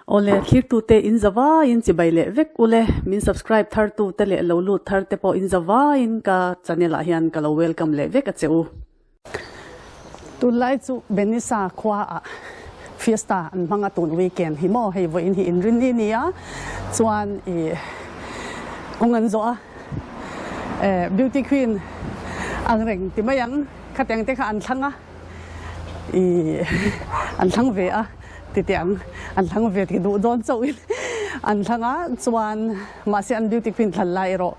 Awle, thlirtute in za vaiin chibai leh vek ule, min subscribe thartute leh lo lut tharte pawh in za vaiin ka channel ah hian ka lo welcome leh vek a che u. Tunlai chu Benisa khua ah fiesta an hmang a tun weekend hi maw hei vawiin hi inrinni a ni a chuan ih kawng an zawh a eh beauty queen ang reng ti mai ang khatiang te kha an thlang a ih an thlang ve a ti teh ang an thlang ve ti duh dawn chauh in an thlang a chuan mahse an beauty queen thlan lai erawh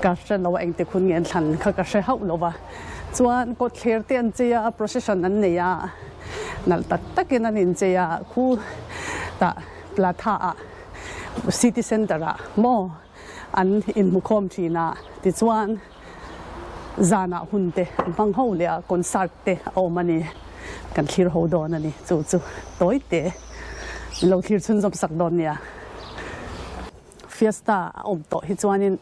ka hre lo a engtik hun nge an thlan kha ka hre hauh lo va. Chuan kawtthler te an chei a, procession an nei a, nalh tak takin an inchei a, khu tah Platha ah city centre ah maw an inhmukhawm thin a, tichuan zanah hun te an hmang ho leh a, concert te a awm a ni, kan thlir ho dawn a ni, chu chu tawi te min lo thlir chhunzawm sak dawn nia. Fiesta a awm tawh hi chuanin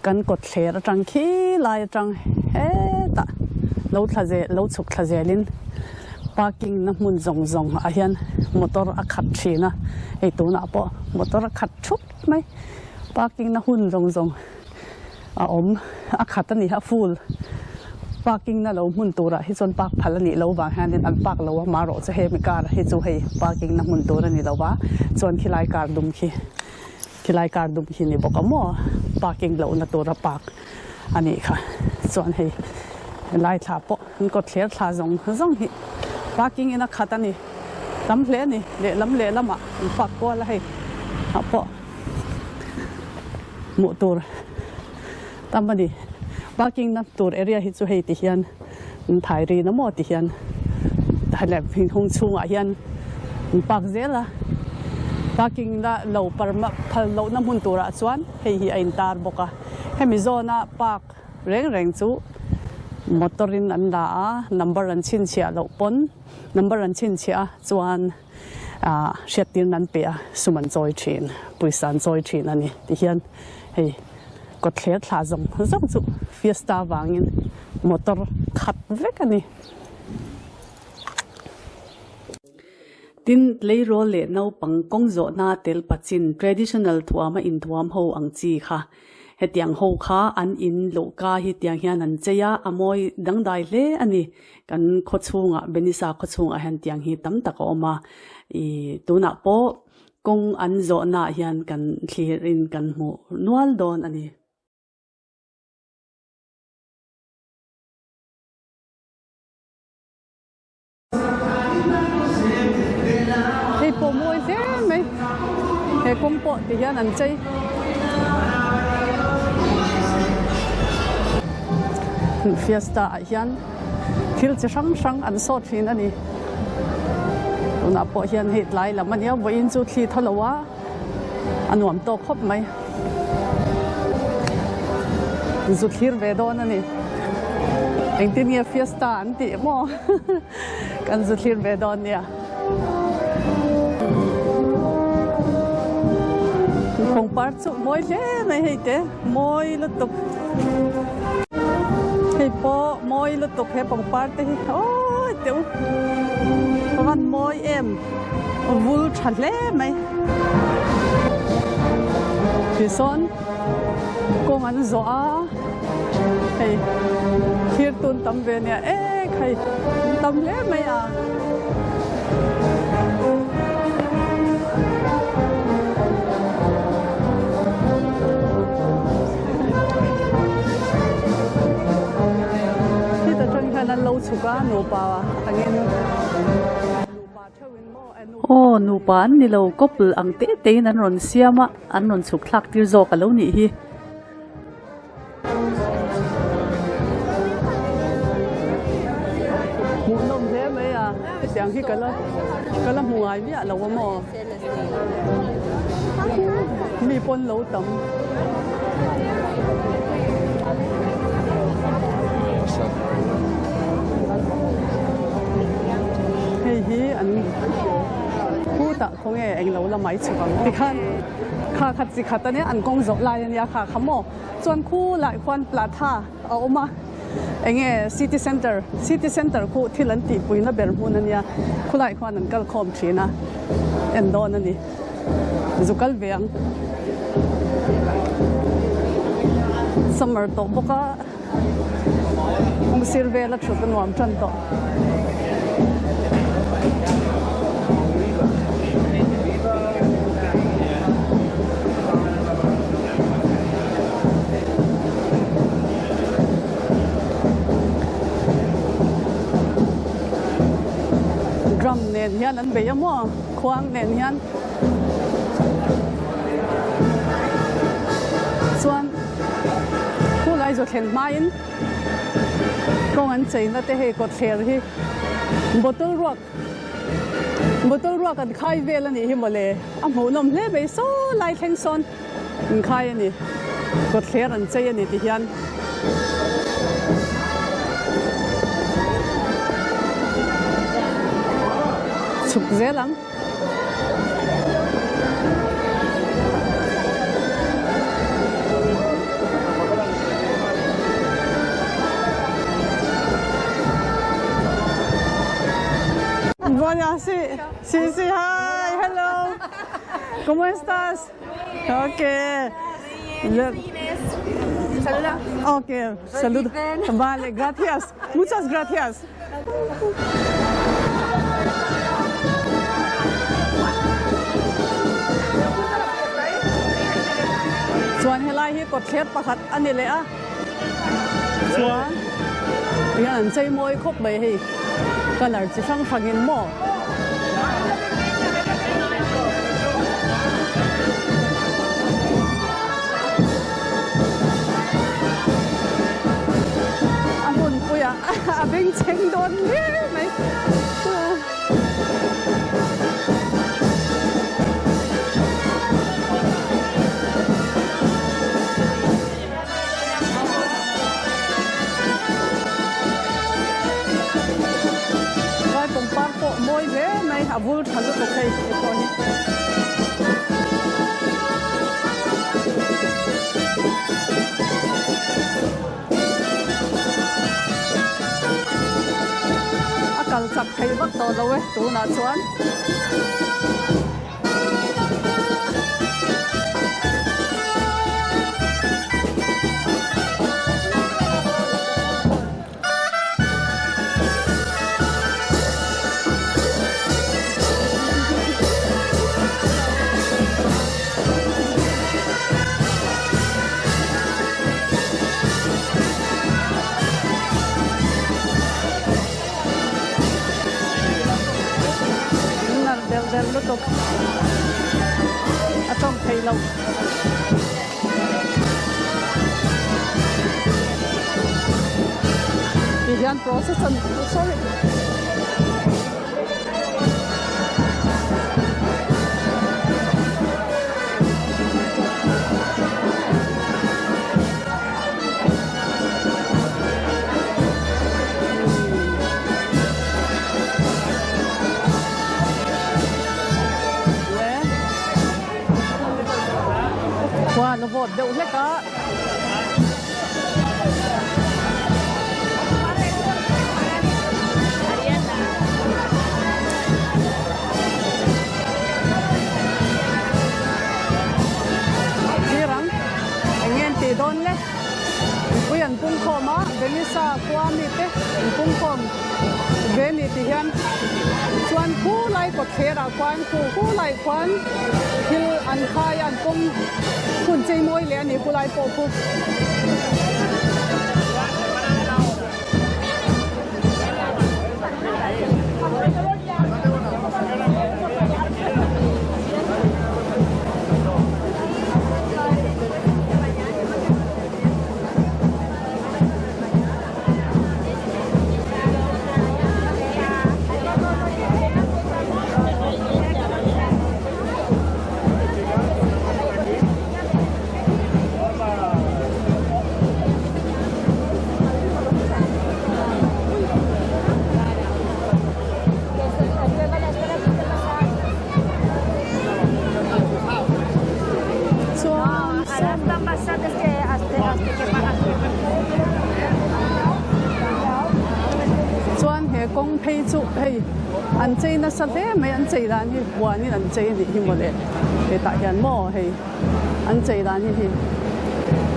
kan kawtthler atang khi lai atang hetah lo thla zel lo chhuk thla zelin parking na hmun zawng zawng ah hian motor a khat thin a, hei tunah pawh motor a khat thup mai, parking na hun zawng zawng a awm a khat a ni a full parking na lo hmun turah hi chuan park phal a nih loh vang hianin an park lo a marawh chu hemi car hi chu hei parking na hmun tur a ni lo va chuan khilai car dum khi khilai car dum khi ni bawk a maw parking lohna tura park a nih kha chuan hei helai thla pawh an kawt thler thla zawng zawng hi parking in a khat a ni tam hle a ni lehlam lehlamah an park kual a hei ah pawh. Hmuh tur tam a ni. Parking na tur area hi chu hei ti hian an thai rin a maw ti hian hung chhungah hian an park zel a. Parking na lo phal lohna hmun turah chuan hei hi a intar bawk a. Hemi zawna park reng reng chu motor in an la a, number an chhinchhiah loh pawn number an chhinchhiah a chuan. ah hriattirna an pe a, sum an chawi thin, pawisa an chawi thin a ni ti hian hei kawtthler thla zawng zawng chu fiesta vangin motor khat vek a ni. Tin, tleirawl leh naupang kawng zawhna tel pachin traditional thuama inthuam ho ang chi kha Hetiang ho kha an in loh ka hi tiang hian an chei a, a mawi dangdai hle a ni. Kan khaw chhungah, Benisa khaw chhungah hian tiang hi tam tak a awm a. Ih tunah pawh kawng an zawhnaah hian kan thlir in kan hmuh nual dawn a ni. Hei pawh mawi hle mai he kawng pawh ti hian an chei fiesta ah hian thil chi hrang hrang an sawt thin a ni tunah pawh hian hei tlai lam a nia vawiin chu thli thaw lo a a nuam tawk khawp mai zu thlir ve dawn a ni engtin nge fiesta an tih maw kan zu thlir ve dawn nia pangpar chu mawi hle mai hei te mawi lutuk hei pawh mawi lutuk he pangpar te hi awi teuh a van mawi em. Vul tha hle mai. Tisawn kawng an zawh a, hei thir tun tam ve nia ek hei tam hle mai a. Heta tang hian an lo chhuk a nupa angin. Aw nupa an ni lo couple ang te te in an rawn siam a an rawn chhuk thlak tir zawk a lo nih hi. Hmuhnawm hle mai a hetiang hi ka la ka la hmu ngai miah lo a maw mi pawn lo tam. Hei hi an khutah khawnge englo la mai chhuk ang tikhan kha khat chi khat ania an kawng zawh lai ania kha kha maw chuan khu lai khuan platha a awm a enge city center city center khu thil an tihpuina ber hmun ania khulai khuan an kal khawm thin a en dawn a ni. Zu kal ve ang. Summer tawh bawk a, kawng sir vel a thut a nuam tan tawh. Drum nen hian an bei a maw khuang nen hian chuan khulai zu thlen hmain kawng an cheina te hei kawtthler hi bottle ruak bottle ruak an khai vel a nih hi mawle a hmuhnawm hle mai saw lai thleng sawn an khai a ni kawtthler an chei a ni ti hian. Chhuk zel ang. Buona, sí, sí, sí, hi, hello. ¿Cómo estás? Okay. Saluda. Okay, saludo. Vale, gracias. Muchas gracias. Chuan helai hi kawtthler pakhat a ni leh a, chuan tihian an chei mawi khawp mai hei colour chi hrang hrangin maw. A hmunpuiah a bengchheng dawn hle mai. Vai pangpar pawh mawi hle mai a vul tha lutuk hei te pawh hi. A kal chak thei vak tawh lo e tunah chuan. Nar del del lutuk a tawng thei lo. Ti hian process an sorry. Khuan a vawt deuh hlek a. Thlir ang, eng nge an tih dawn le? Mipui an pung khawm a, Benisa khua mite an pung khawm ve ni ti hian chuan khu lai kawtthler ah khuan khu khu lai khuan thil an khai a an pawm hun chei mawi leh a ni khu lai pawh khu. he kawng phei chu hei an chei nasa hle mai an chei dan hi huanin an chei a nih hi mawle hetah hian maw hei an chei dan hi hi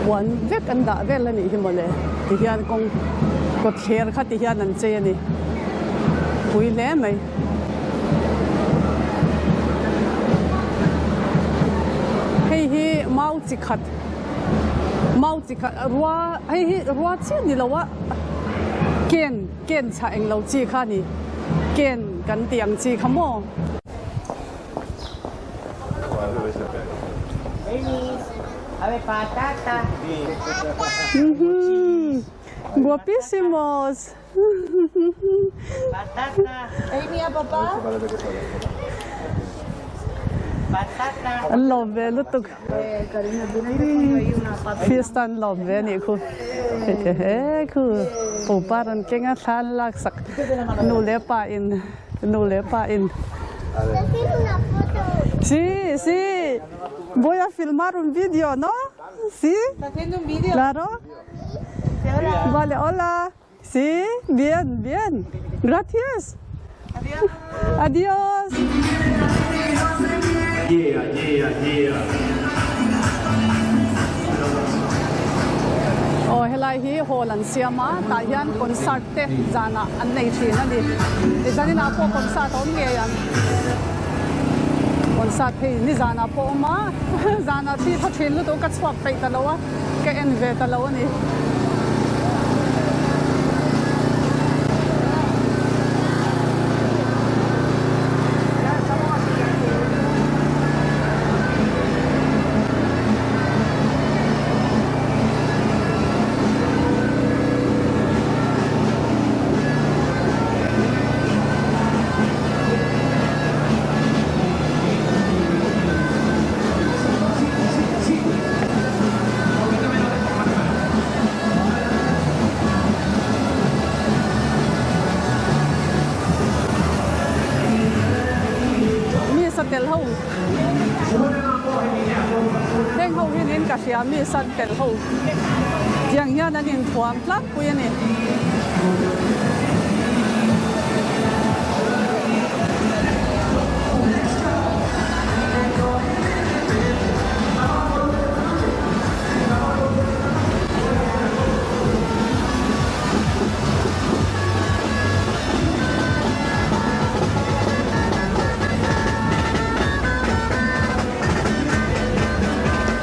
huan vek an dah vel a nih hi mawle tihian kawng kawtthler kha tihian an chei a ni pui hle mai. Hei hi mau chi khat mau chi khat rua hei hi rua chiah ni lo a ken ken chhah eng lo chi kha a ni ken kan tih ang chi kha maw. Guapísimos. An lawm ve lutuk. Fiesta an lawm ve anih khu. He khu pawngpar an keng a thla an lak sak nu leh pa in nu leh pa in. Si si voy a filmar un video no si claro vale hola. Si, bien, bien. Gracias. Adios. Yeah, yeah, yeah. Aw helai hi hall an siam a, tah hian concert te zanah an nei thin a ni. Zaninah pawh concert a awm ngei ang. Concert hei nizanah pawh a awm a, zanah thi thaw thin lutuk ka chhuak peih ta lo a. Ka en ve ta lo a ni. Mi satel ho heng ho hian in ka hria mi satel ho tiang hian an inthuam tlangpui a ni.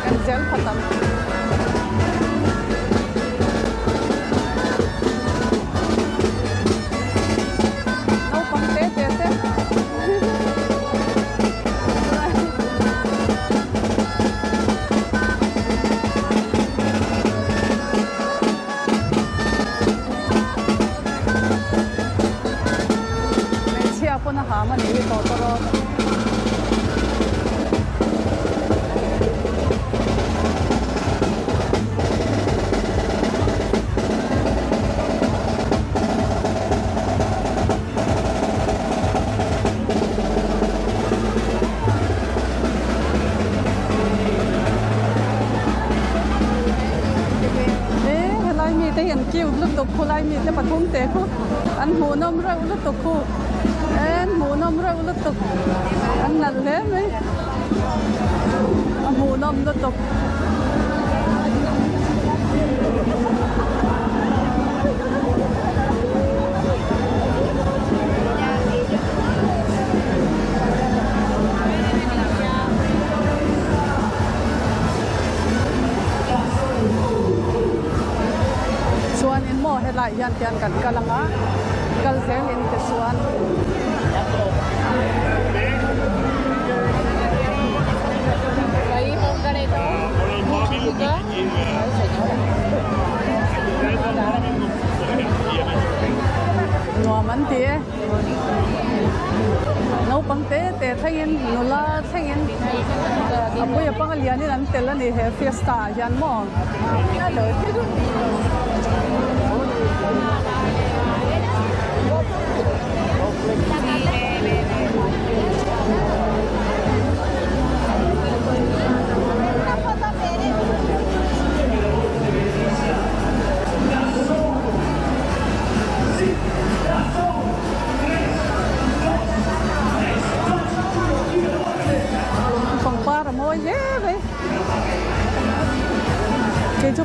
Kan zel phawt ang. Naupang te te te. Hmeichhia pawn a ham a nih hi tawh tawh rawh. He helai mite hi an cute lutuk khulai mite pathum te khu an hmuhnawm reuh lutuk khu an hmuhnawm reuh lutuk an nalh hle mai a hmuhnawm lutuk. Chuanin maw helaiah hian tian kan kal ang a, kal zelin te chuan. Nuam an ti e. Naupang te te thlengin nula thlengin a pui a panga lianin an tel a ni he fiesta ah hian maw.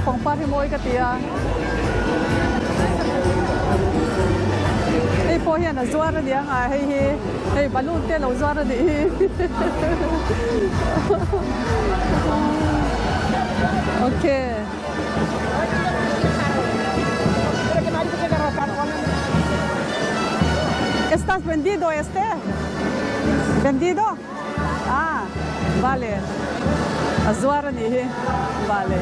pangpar hi mawi ka ti a. Hei pawh hian a zuar a ni ang a, hei hi hei balloon te a lo zuar a nih hi. Okay. Estás vendido este? Vendido? Ah, vale. A zuar a nih hi. Vale.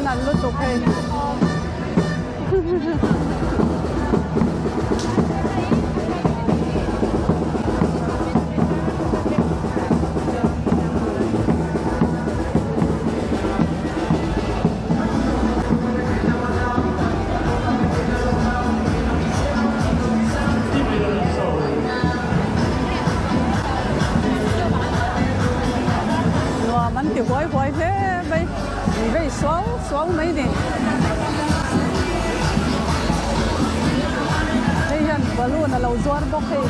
Nal lutuk hei. Nuam an ti huai huai hle mai. An vei suau suau mai ni. Hei hian balloon a lo zuar bawk hei.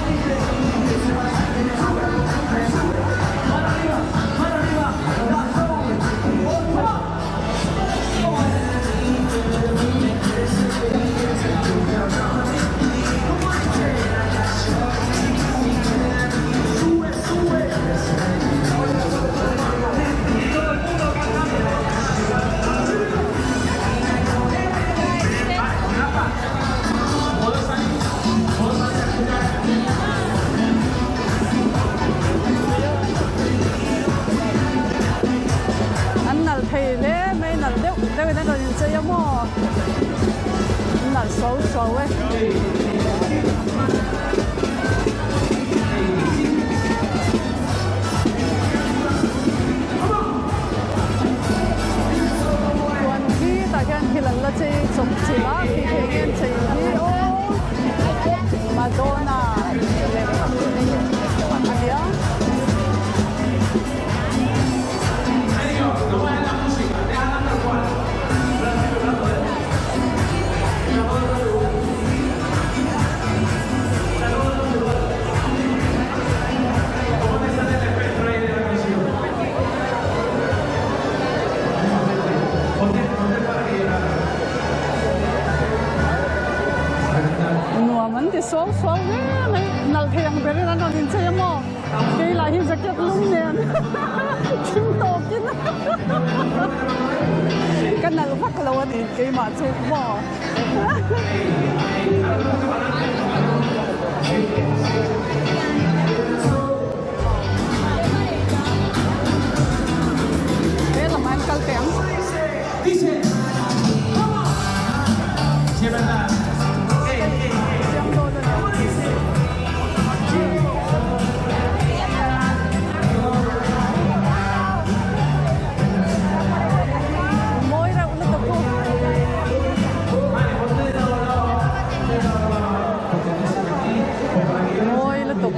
An nalh thei hle mai, nalh deuh deuhin an rawn inchei a maw? An nalh suau suau e. Chuan khi tah khian thil an la chei chawp chilh a, khi khi eng nge an chei hi aw Madonna lem a nia. Nuam an ti suau suau hle mai, nalh thei ang berin an rawn inchei a maw? Kei lah hi jacket lum nen thing tawkin ka nalh vak lo a ni keimah chu maw. He lamah hian kal teh ang. Siam dawn a ni. Mawi reuh lutuk u. Mawi lutuk.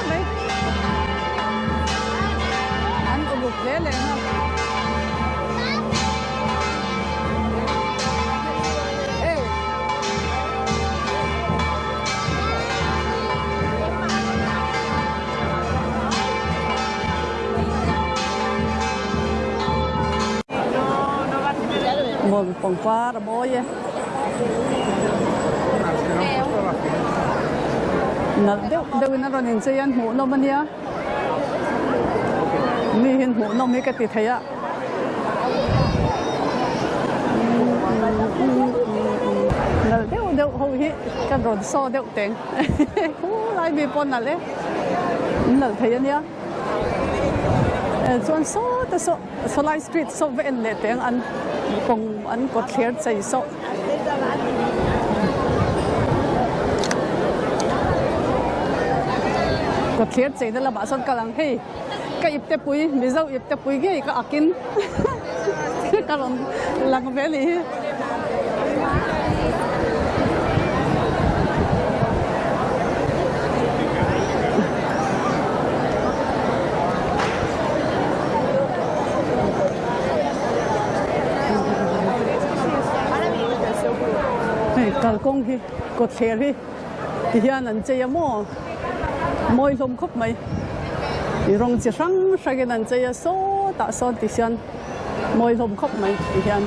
mai. An uluk hle leh nghal. Mawi pangpar a mawi e. Nalh deuh deuhin a rawn inchei a, hmuhnawm a nia. Mi hian hmuhnawm hi ka ti thei a. Nalh deuh deuh ho hi ka rawn saw deuh teng. Khulai mi pawh nalh e. An nalh thei a nia. Chuan sawta saw sawlai street saw va en leh teng an kawng an kawt thler chei saw. Kawt thler cheina lamah sawn kal ang hei ka ipte pui Mizo ipte pui ngei ka akin ka rawn lang ve anih hi. Hei kalkawng hi kawtthler hi ti hian an chei a maw mawi hlawm khawp mai i rawng chi hrang hrangin an chei a sawtah sawn ti hian mawi hlawm khawp mai ti hian.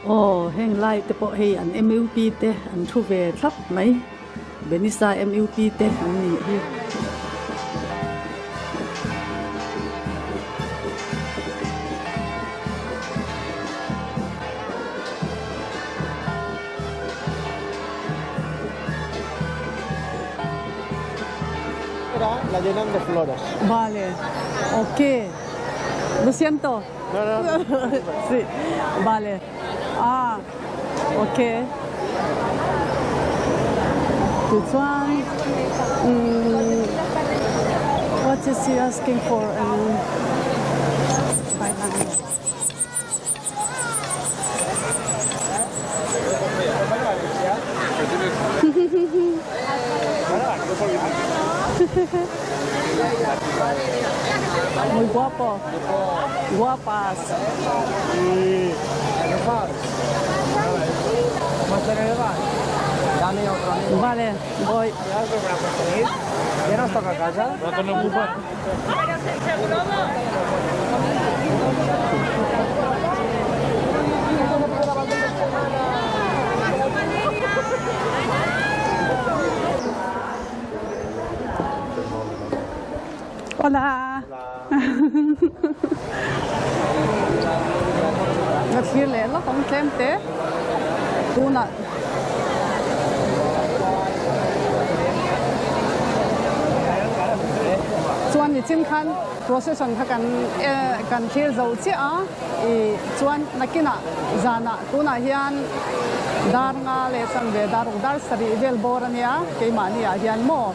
Aw heng lai te pawh hei an M_U_P te an thu ve thlap mai Benisa M_U_P te an nih hi. La llenan de flores. Vale, ok. Lo siento. No, no. sí, vale. Ah, ok. Tichuan, mm, what is he asking for? Um, Muy guapo. Guapas. Vale, voy. ¿Ya nos toca casa? Hola. Ka thlir leh lawk ang tlem te tunah Chuan nichin khan procession kha kan kan thlir zo chiah a, ih chuan nakinah zanah tunah hian dar nga leh chanve dar ruk dar sarih vel bawr a nia keimahni ah hian maw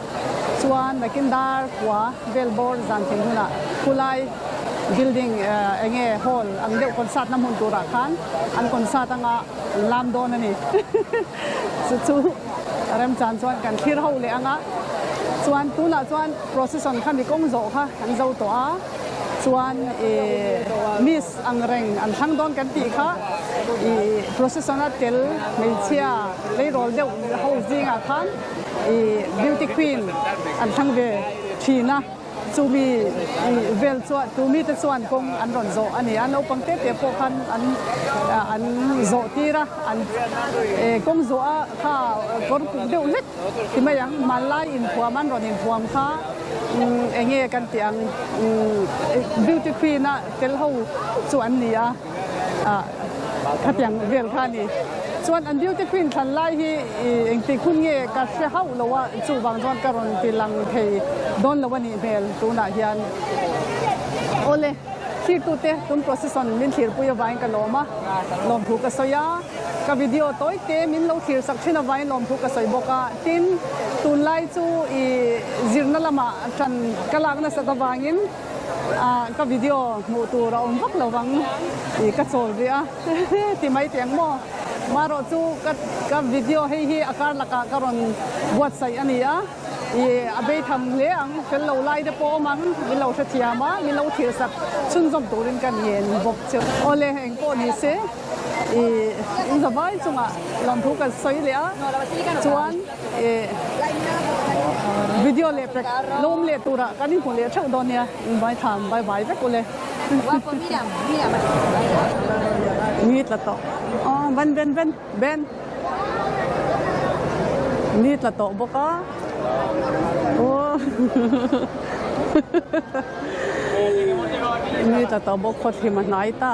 chuan nakin dar kua vel bawr zan thing hunah khulai building eng nge hall ang deuh concert na hmun turah khan an concert anga an lam dawn a ni chu chu remchan chuan kan thlir ho leh anga chuan tunah chuan procession kha mi kawng zawh kha an zo tawh a chuan ih miss ang reng an thlang dawn kan tih kha ih procession a tel hmeichhia tleirawl deuh ho zingah khan ih beauty queen an thlang ve thin a. Chumi vel chuan tu mite chuan kawng an rawn zawh a ni a, naupang te te pawh khan an an zawh tir a, an kawng zawh a kha kawr kuk deuh hlek ti mai ang, hmanlai inthuam an rawn inthuam kha Eng nge kan tih ang beauty queen a tel ho chu an ni a khatiang vel kha a ni. Chuan an beauty queen thlan lai hi engtik hun nge ka hre hauh lo a, chuvang chuan ka rawn ti lang thei dawn lo a nih hmel tunah hian. Awle, thirtute tun procession min thlirpui avangin ka lawm a, lawmthu ka sawi a. Ka video tawi te min lo thlir sak thin avangin lawmthu ka sawi bawk a, tin tunlai chu i zirna lamah tan ka lak nasat avangin ka video hmuh tur a awm vak lo vang i ka chawl rih a ti mai teh ang maw. Marawh chu ka ka video hei hi a kar lakah ka rawn buatsaih a ni a, i a beitham hle ang, fel lo lai te pawh awm ang, min lo hrethiam a, min lo thlir sak chhunzawm turin ka ngen bawk che. Awle engpawh ni se. I in zavai chungah lawmthu kan sawi leh a chuan ih video leh pek lawm leh turah kan inhmu leh theuh dawn nia in vai thlam bye bye vek ule. Ni tla tawh aw ben ben ben ben ni tla tawh bawk a aw ni tla tawh bawk khawthlim a hnai ta.